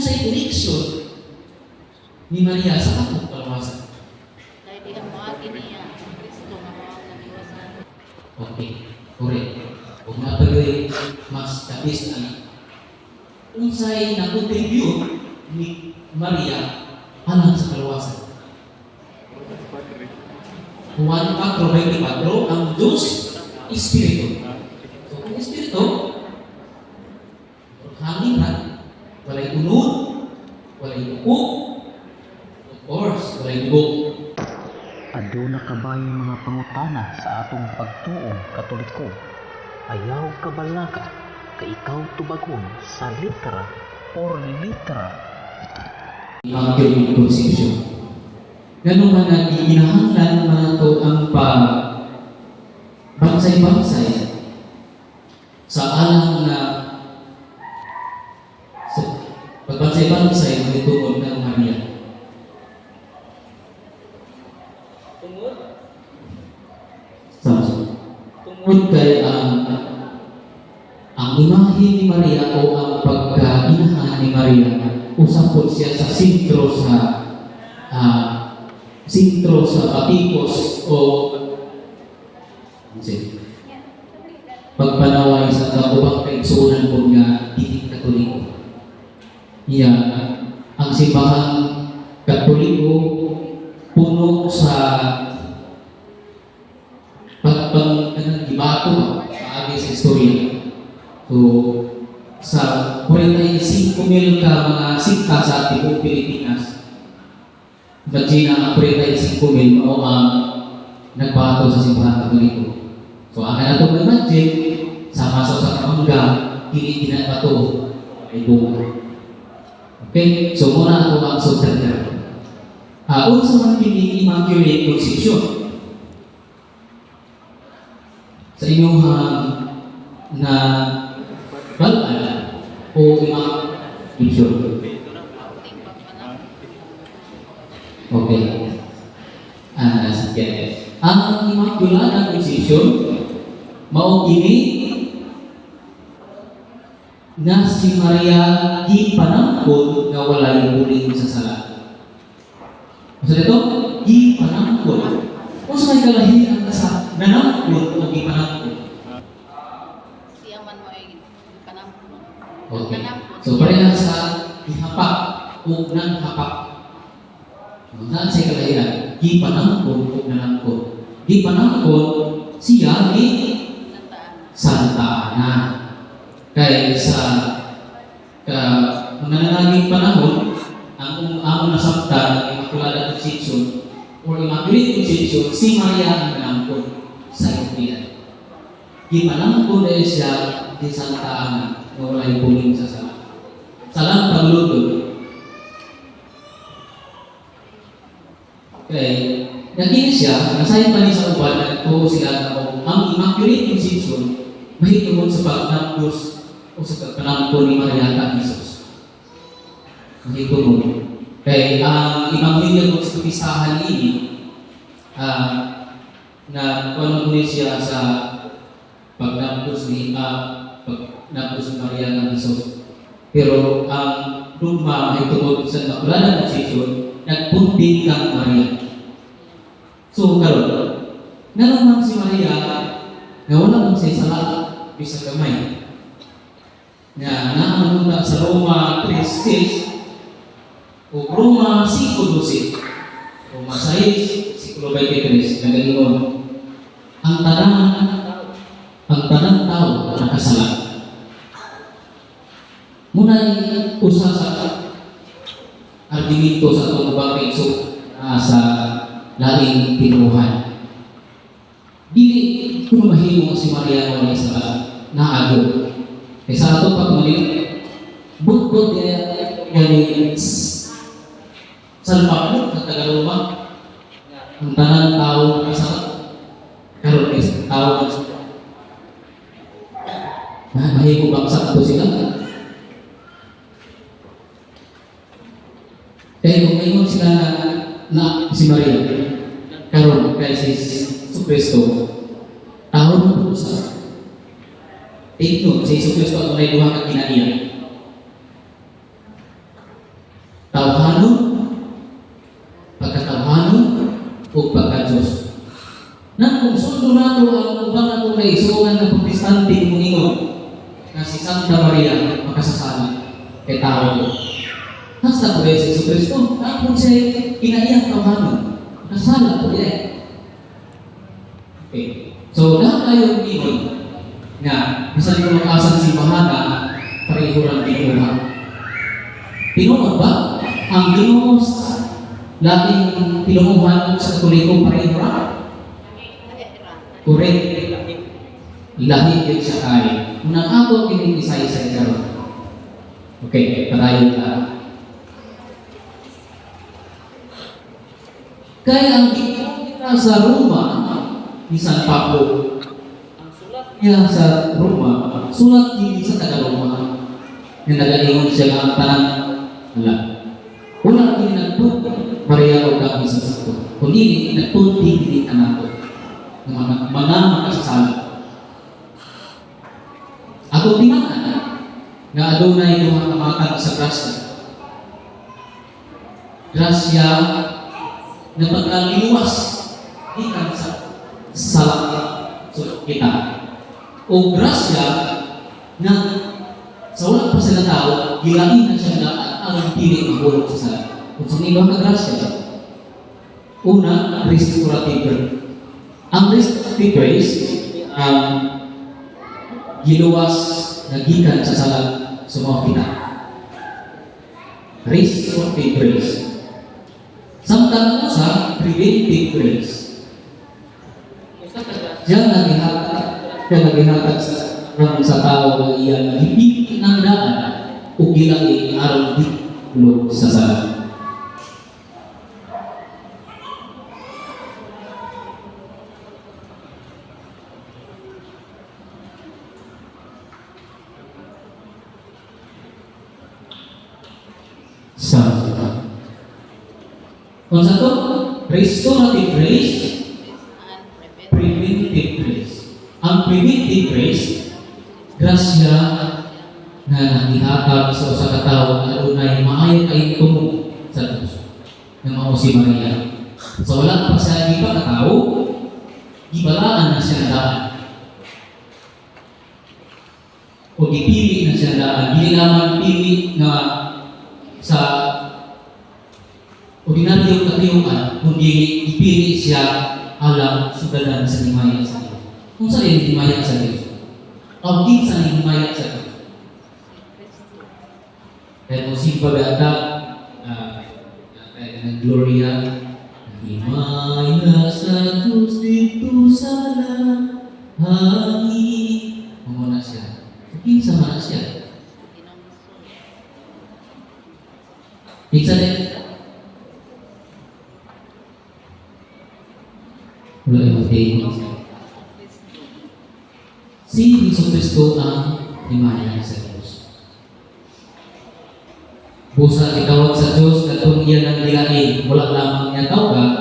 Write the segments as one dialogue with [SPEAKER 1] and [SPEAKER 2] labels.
[SPEAKER 1] Unsay connection ni Maria sa atong kaluwasan?
[SPEAKER 2] Dahil diha moagi niya ang Kristo nga mao ang kaliwasan.
[SPEAKER 1] Okay, correct. Kung napagay mas kapis na unsay na-contribute ni Maria alang sa kaluwasan? Juan 4:24, ang Diyos, Espiritu. So kung Espiritu, hangin ra, walay unod, walay ukok, of course, walay dugo.
[SPEAKER 3] Aduna ka bay mga pangutana sa atong pagtuong Katoliko? Ayaw kabalaka kay ikaw tubagon sa litra por litra.
[SPEAKER 1] Immaculate Conception. Ngano man nga gikinahanglan man nato ang pag bansay-bansay sa alang na sa pagbansay-bansay mahitungod ng Maria? Tungod sa tungod kay ang imahe ni Maria o ang pagkainahan ni Maria, usa pod siya sa sentro sa patikos o kasi pagpanaway sa kaubang kaigsuonan po nga dili Katoliko. Iya, ang Simbahang Katoliko puno sa pagpang kanang gibato ba paagi sa istorya. So sa 45 mil ka mga sikta sa tibuok Pilipinas, imagine ang 45 mil mao ang nagbato sa Simbahan Katoliko. So ang kanatong imagine sa maso sa kamangga, dili ginabato ay bunga. Okay, so muna ako ang sultan. Unsa man kini Immaculate Conception? Sa inyong na balaan o Immaculate Conception? Okay. Sige. Ang Immaculada Conception, mao kini nga si Maria gipanangkon nga walay buling sa sala. Unsa dito? Gipanangkon. Unsa may kalahian sa nanangkon o gipanangkon?
[SPEAKER 2] Siya man mo ay panampon.
[SPEAKER 1] Okay.
[SPEAKER 2] Nanampon.
[SPEAKER 1] So pareha sa gihapak o nanghapak. Saan siya kalahian? Gipanangkon o nanangkon. Gipanangkon siya ni
[SPEAKER 2] Santa Ana.
[SPEAKER 1] Santa Ana. Kay sa ka, mga nanaging panahon, ang among nasabtan ang Immaculada Conception or Immaculate Conception, si Maria ang nanangkon sa European. Gipanangkon dahil siya di Santa Ana nga walay buling sa sala. Salang paglutod. Kay naging siya, nasayang pa ni sa uban na nagtuo sila na ang Immaculate Conception mahitungod sa pagnapos o sa pagpanangkon ni Maria kang Jesus. Mahitungod. Kay ang Ebanghelyo kung sa kapisahan ini, na kuno ni siya sa pagnapos ni Maria kang Jesus. Pero ang dugma mahitungod sa Immaculada Conception, nagpunting kang Maria. So karon, ngano man si Maria nga wala man siya sala bisan gamay? Nga naa sa Roma 3:6 o Roma 5:12. Roma 6, versikulo 23, nagaingon, ang tanang tao nakasala. Muna usa sa argumento sa atong ubang kaigso sa laing tinuohan. Dili kuno mahimo si Maria walay sala naagyo. Kay sa ato pag mali butbot diya gani salpak sa taga-Roma, ang tanang tao nakasala. Karon kay tao na mahimo bang sakto sila? Kaya kung ingon sila na si Maria, karon kay si Jesu Kristo, tao na po sa Tigno, si Jesu Kristo ang may duha ka kinaiya. Pagkatawhanon, pagkatawhanon, o pagka-Diyos. Nang kung sundo nato ang uban natong naisugan ng Protestante muingon na si Santa Maria makasasala kay tao ko. Hasta po si Jesu Kristo, tapos siya kinaiyang tawhanon. Makasasala po niya. Okay. So, lahat tayo ingon nga bisan ko mag-asang simbahan na pareho lang ginuha. Tinuod ba? Ang Ginoo sa laing tinuohan sa Katoliko pareho ra? Correct. Lahi yun siya kay. Unang ako kining isay-isay karon. Okay, padayon ta. Kaya ang Ginoo sa Roma ni San Pablo, ang sulat niya sa Roma, sulat din sa taga-Roma, nga nagaingon siya nga ang tanan wala. Wala kini nagtulti Maria o kang Jesus ko. Kundi nagtulti dili kanato ng mga makasasala. Ako timan nga adunay duha ka matag sa grasya. Grasya na pagkaliwas gikan sa sala so kita. O grasya na sa wala pa sila tao, gilain na siya daan aron dili mahulog sa sala. Kung sa ilo ka grasya, una, restorative grace. Ang restorative grace, ang giluwas na gikan sa sala sa mga kita. Restorative grace. Samtang sa preventive grace. Diyan nagihatag sa tao nga iyang gipili ng daan o gilain aron di hulog sa sala. Sa kung sa to, restorative grace, preventive grace. Ang preventive grace, grasya na nagihatag sa usa ka tawo nga adunay maayo kay tumo sa Dios nga mao si Maria. Sa wala pa siya gipakatawo, gibalaan na siya daan. O gipili na siya daan. Dili naman pili nga sa ordinaryong katiyuan, kundi ipili siya alang sudadan sa himaya sa Dios. Kung sa himaya sa Dios? O kinsa ni himaya sa Dios? Kaya kung simba gata, kaya ng Gloria, himaya sa Diyos dito sa langit. Muna siya. Kinsa man na siya? Kinsa din? Wala yung day. Si Jesu Kristo ang himaya sa Diyos. Busa itawag sa Diyos katong iya nang gilain, wala lamang niya tawag,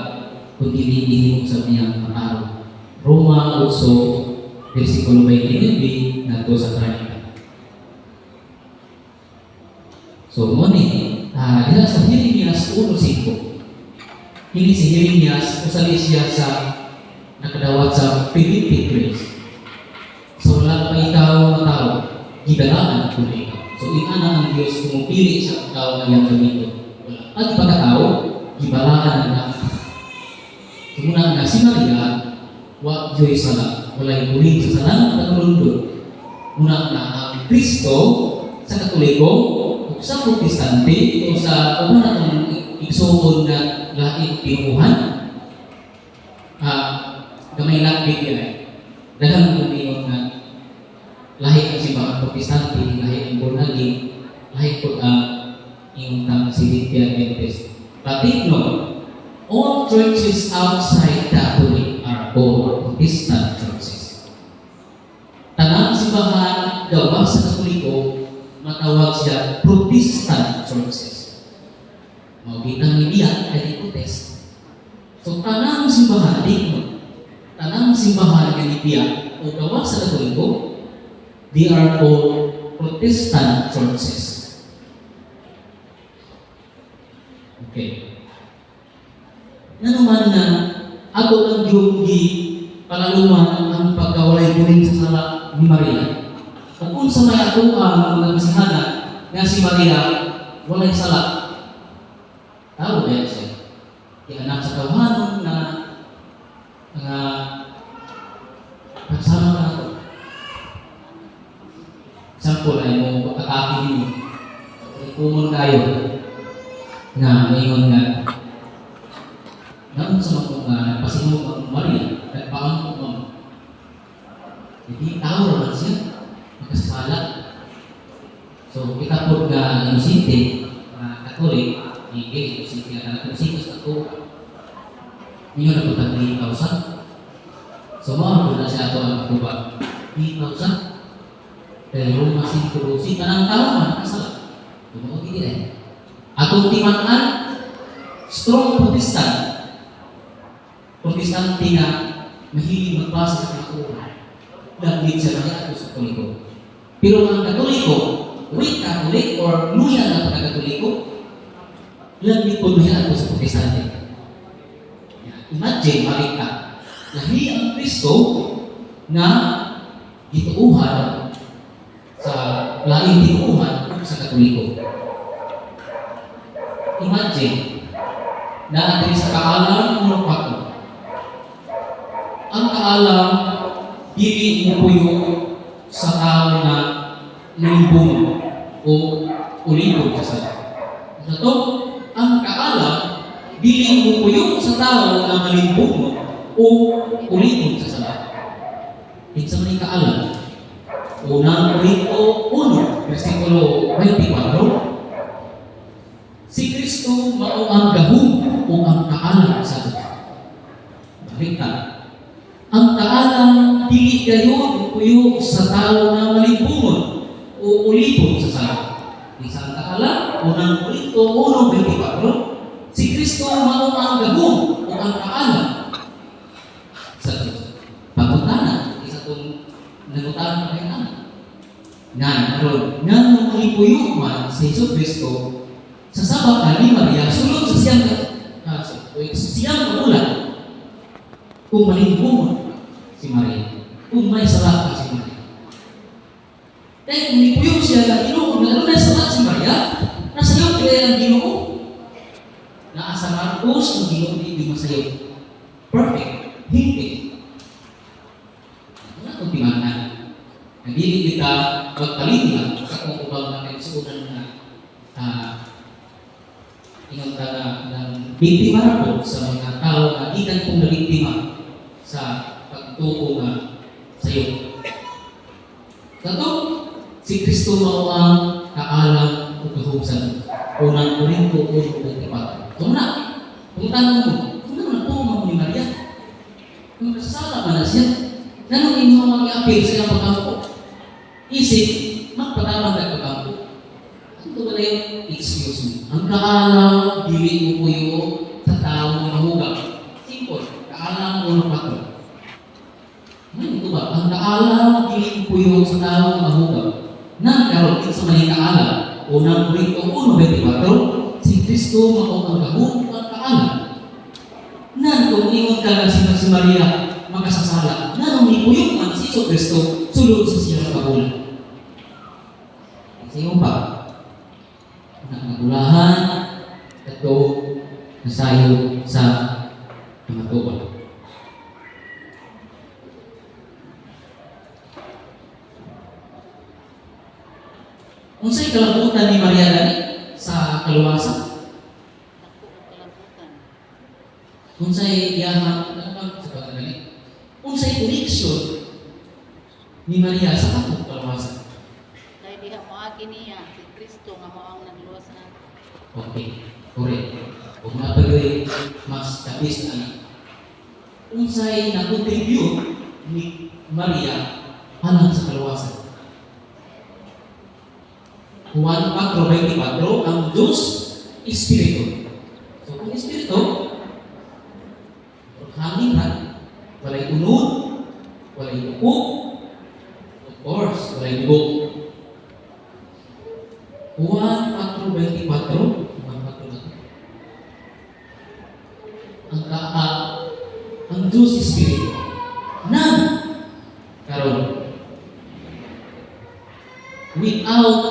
[SPEAKER 1] kundi gihimo sa niyang mataro. Roma 8, versikulo 29, ngadto sa 30. So, mo ni, diha sa Jeremias 1:5. Kini si Jeremias, usali siya sa nakadawat sa preventive grace. So, wala pa ikaw matao, gidalaan ko na ikaw. So, inana ang Diyos kumupili sa tao na iyang gamiton. Wala. At pagkatao, gibalaan na. So, muna nga si Maria, wa joy sala, walay buling sa salang pagulundod. Muna na ang Kristo sa Katoliko, o sa Protestante, o sa uban atong igsuon na laing tinuhan, gamay lang din yan. Daghang kumingon nga lahi ang simbahan Protestante, lahi ang born again, lahi po ang iyong tang Seventh Adventist. But take note, all churches outside Catholic are called Protestant churches. Tanang simbahan gawa sa Katoliko, matawag siya Protestant churches. Mao kitang nibiya kay protest. So tanang simbahan, take note, tanang simbahan nga nibiya o gawa sa Katoliko, they are called Protestant churches. Okay. Ngano man nga ato lang yung gi palaluman ang pagkawalay buling sa sala ni Maria? Kung unsa may ato ang mga basihanan nga si Maria walay sala, tao ba siya? Di anak sa tawhanon na nga pagsama ka nato. Example ay mo atake ninyo. Common kayo nga maingon nga naun sa mga nga nagpasinog ang Maria, nagpaampo mo. Hindi tao raman siya, makasala. So, kita po nga inosente, nga Katolik, hindi inosente nga inosente sa ato. Ingon na po tag 3,000. So, mao po na siya ato ang matubag. 3,000. Kay Roma 5:12, tanang tao man nakasala. Tumuo gid eh. Atong timan-an, strong Protestant. Protestante nga mahilig magbasa sa Katuran. Lagit siya na ato sa Katoliko. Pero ang Katoliko, weak Catholic or loyal na pagkakatoliko, lagit po niya ato sa Protestante. Imagine, balik ka. Lahi ang Kristo na gituuhan sa laing tinuuhan sa Katoliko. Imagine, na diri sa Kaalam 1:4. Ang kaalam dili mupuyo sa tao na nalimbungon o ulibog sa sala. Sa to, ang kaalam dili mupuyo sa tao na malimbungon o ulibog sa sala. Kinsa man kaalam? Unang Korinto 1, versikulo 24. Si Kristo mao ang gahom o ang kaalam sa Diyos. Balik ta. Ang kaalam dili gayon puyo sa tao na malimbungon o ulipon sa sala. Isa ang kaalam, Unang Korinto 1:24, si Kristo mao ang gahom o ang kaalam sa Diyos. Pangutana, isa tong nangutana kay ana. Nan, aron, nganong ipuyo man si Hesus Kristo sa sabak ni Maria sulod sa siyang siyang kabulan kung malimbungon si Maria, kung may sala si Maria. Kaya kung nipuyo siya na Ginoo, na adunay sala si Maria, nasayop kaya ang Ginoo. Naa sa Marcos, ang Ginoo di masayop. Perfect. Hindi. Wala itong timanan. Nagili kita magpalit sa kung ubang na kaigsuonan na ingon ka na ng biktima ra po sa mga tao na gikan pong nabiktima sa pagtuo nga sayo. Kato, si Kristo mao ang kaalam ug gahom sa Diyos. Unang Korinto 1:24. So na, kung tanong mo, kung ano nagtuo mo ni Maria? Kung nasasala man na siya, nanong inyo ang i-appeal sa iyang pagkampo? Isip, magpatamang ka pagkampo. Ano ba na yung excuse me? Ang kaalam, dili mo puyo sa tao nga mahugaw. Simple. Kaalam 1:4. Ano ito ba? Ang kaalam, dili mo puyo sa tao nga mahugaw. Nang karon sa may kaalam, Unang Korinto 1:24, si Kristo mao ang gahom ang kaalam. Nan kung ingon ka nga si Maria makasasala, nanong nipuyok man si Hesus Kristo sulod sa siyang kabulan. Sa iyong pa, nagulahan, ito nasayo sa kamatuoran. Unsay kalabutan ni Maria gani sa kaluwasan?
[SPEAKER 2] Dako ang kalabutan.
[SPEAKER 1] Unsay iyahang ano ba sa pagkagaling? Unsay connection ni Maria sa atong kaluwasan?
[SPEAKER 2] Kay diha moagi niya si Kristo nga mao ang nagluwas na.
[SPEAKER 1] Okay, correct. Ug mapagay mas kapis na unsay na-contribute ni Maria alang sa kaluwasan? Juan 4:24, ang Diyos Espiritu. So kung Espiritu, hangin ra, walay unod, walay upo, of course, walay dugo. Juan 4:24, Juan 4 na to. Ang Diyos Espiritu. Na, karon, without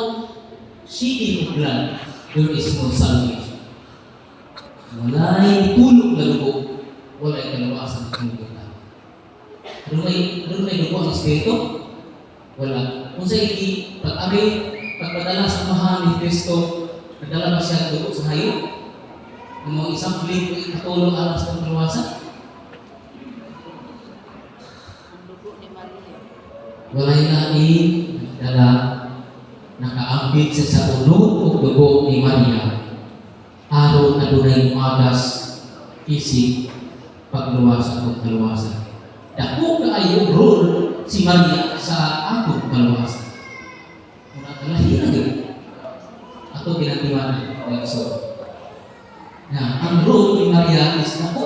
[SPEAKER 1] shedding of blood, there is no salvation. Walay tulog na dugo, walay kaluwasan ng kalibutan. Adunay dugo ang Espiritu? Wala. Kung sa iki, pag-ari, pagpadala sa Amahan ni Kristo, nagdala ba siya dugo sa hayop? Ang mga isang libo ikatulong aras ng kaluwasan?
[SPEAKER 2] Ang dugo ni Maria.
[SPEAKER 1] Walay lain nagdala, nakaambit sa sa unod o dugo ni Maria aron adunay muagas isip pagluwasan o kaluwasan. Dako kaayo role si Maria sa atong kaluwasan. Muna kalahiran gyud. Ato ginatiwan ng so. Na ang role ni Maria is dako.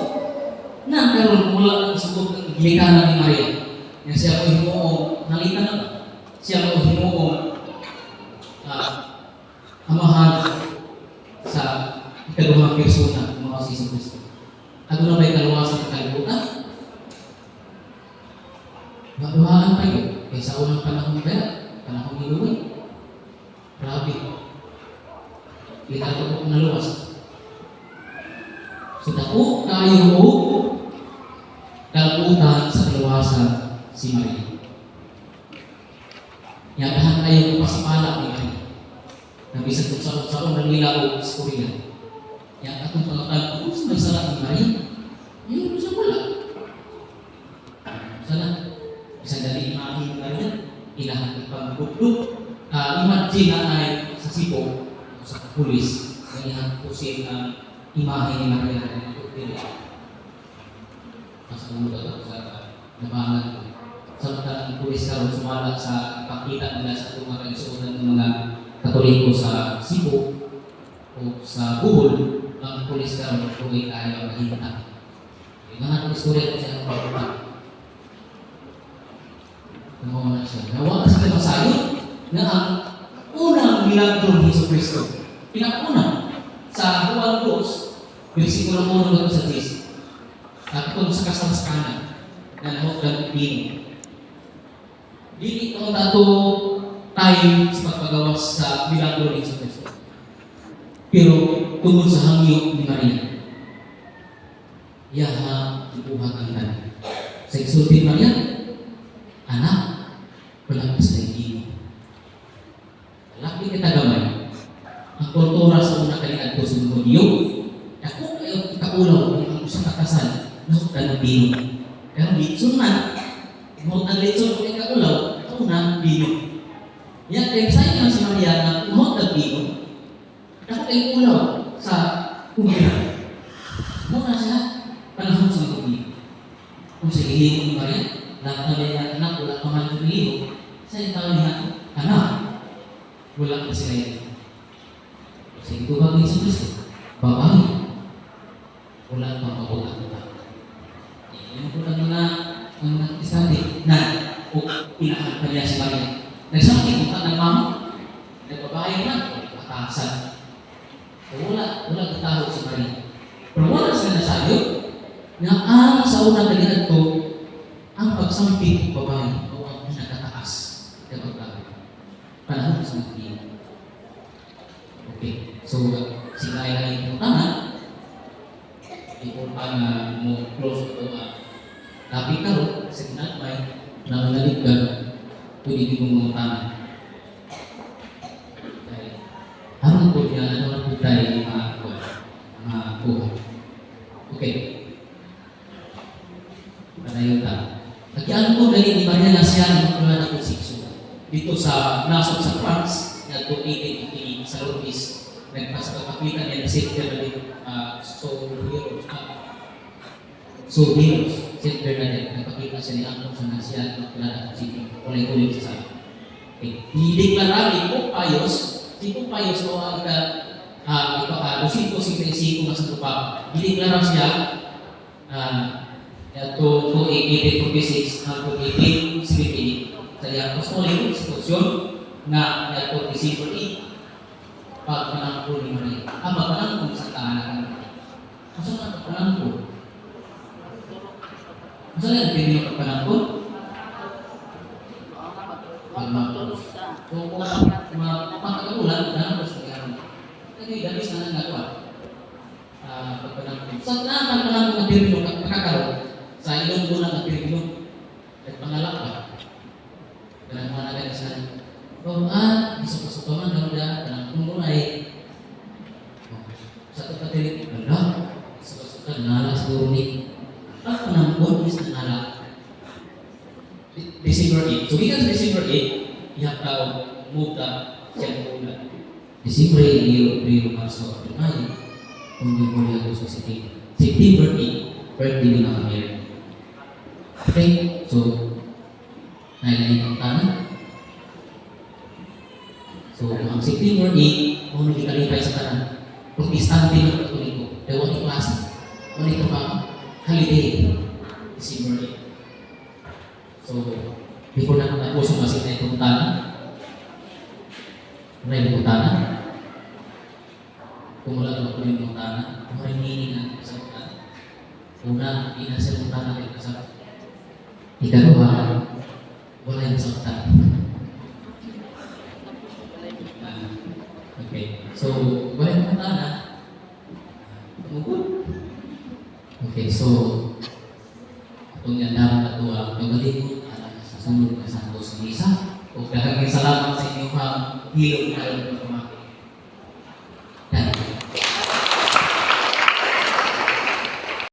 [SPEAKER 1] Na karon mula ang sukod ng gilikanan ni Maria. Nga siya mo himuong halitan na ba? Siya mo himuong amahan sa ikaduhang persona mga si Jesu Kristo. Aduna ba'y kaluwasan sa kalibutan? Maduhaan pa yun. Kaya sa unang panahon kaya, panahon ni Noe. Grabe. Kita ko naluwas. So dako kayo og kalabutan sa kaluwasan si Maria. Yadahan kayo pasapala ni Maria. Nabisan kung sa na nila o istorya. Yang atong pangutan, kung sa may sala ni Maria, yun sa wala. Sana, bisan dali imahe ni Maria, ilahang ipagdugdug, imagine na ay sa Cebu, sa pulis, na ilahang pusin ang imahe ni Maria na dili. Nasa ulo sa nabangan ko. Samtang ang pulis karon sumala sa ipakita nila sa itong mga kalisunan ng mga Katoliko sa Cebu o sa Bohol, ang pulis karon tuloy tayo ang nahinta. Yung mga istorya ko sa iyong pagpunta. Nawa na siya. Nawa sa masayo na ang unang milagro ni Jesu Kristo. Pinakauna sa Juan 2, versikulo 1 ngadto sa 10. At kung sa kasal sa Kana, na nahukdan bino. Dili ko na to time sa pagpagawas sa milagro ni Jesu Kristo. Pero tungod sa hangyo ni Maria, yaha gibuhat ang tanan. Sa isulti ni Maria, "Anak, wala pa sa bino." Laki kita gamay. Ang kultura sa una kaniadto sa mga Hudyo, dako kayo ikaulaw ang usa ka kasal nahukdan ng bino. Pero litson man, mo ang litson kung ikaulaw, una bino. Yan, kaya sa inyo si Maria na umuhot ng bino, dako kay ulaw sa umira. Mo na siya panahon sa mga Hudyo. Kung sa gihimo ni Maria, lahat na niya anak, wala pa man yung gihimo, sa tawag niya, "Anak, wala pa sila yan." Sa itubag ni Jesu Kristo, "Babae, wala pang kabutan. Yan po ang mga Kristiyano na o inahan pa niya si Maria. Nagsampi kung ng mama, nagbabae na, atasan. So wala gitaho si Maria. Pero wala sila nasayo na ang sa unang kaniadto ang pagsampit ng babae o ang pinakataas na pagbabae. Panahon sa mga. Okay. So, sila ay lang tanan. Before pa nga mo close ito nga topic karon sa ginagmay na manaligdan, pwede din mo mga tanan. Kay aron po niya ano na po tayo mga kuha. Okay. Padayon ta. Nagyan ko dali ni Maria na siya ang magmula na konsepsyon. Dito sa nasod sa France, ngadto 1858 sa Lourdes, nagpasapakita niya na Saint Bernadette, so heroes, so heroes, Saint Bernadette, nagpakita siya ni Angkong sa siya magmula na konsepsyon. Walay ulit sa Okay. Gideklara ni Pope Pius, si Pope Pius o ang ika, ito, 255 nga sa Papa. Gideklara siya, to 1846 hangtod 1878 sa iyang apostolic institusyon na ngadto December 8 pagpanangkon ni Maria. Ang pagpanangkon sa kaanak ng Maria. Asa nga pagpanangkon?
[SPEAKER 2] Turok sa
[SPEAKER 1] Unsa na ang termino pagpanangkon?
[SPEAKER 2] Pagmapagtulog sa
[SPEAKER 1] So kung mapagkaulan, na sa kaya. Kaya dalis na nang nagawa. Pagpanangkon. Sa na pagpanangkon ng termino pagkakaroon, sa Ilonggo na ng termino, nagpangalak ba? Kanang mga nagay sa oh, isa pa man daw da, kanang kung ay oh, sa ito pati, ala, isa pa nala siguro ni pagpanangkon is nala. December 8. So, gikan sa December 8, ihap ka og move ka siyang bulan. December, Enero, Pebrero, Marso, Abril, Mayo, Hunyo, Hulyo, Agosto, September. September 8, birthday ni Mama Mary. Okay? So, nailain ang tanan. So, ang September 8, kung nagikalipay sa tanan, Protestante ng Katoliko, dawa ni klase, wala ito pa, holiday, December 8. So, before na natapos ang masik na itong tanan, wala yung tanan. Kung wala ito yung tanan, kung may meaning ang isang tanan. Una, di na siya tanan ay kasama. Ikaduha, wala yung isang tanan. Okay. So, wala yung tanan. Tumugod. Okay, so, itong yan dapat ato ang kagalingon alang sa sunod na Santos Misa. O daghang salamat sa inyong hilom.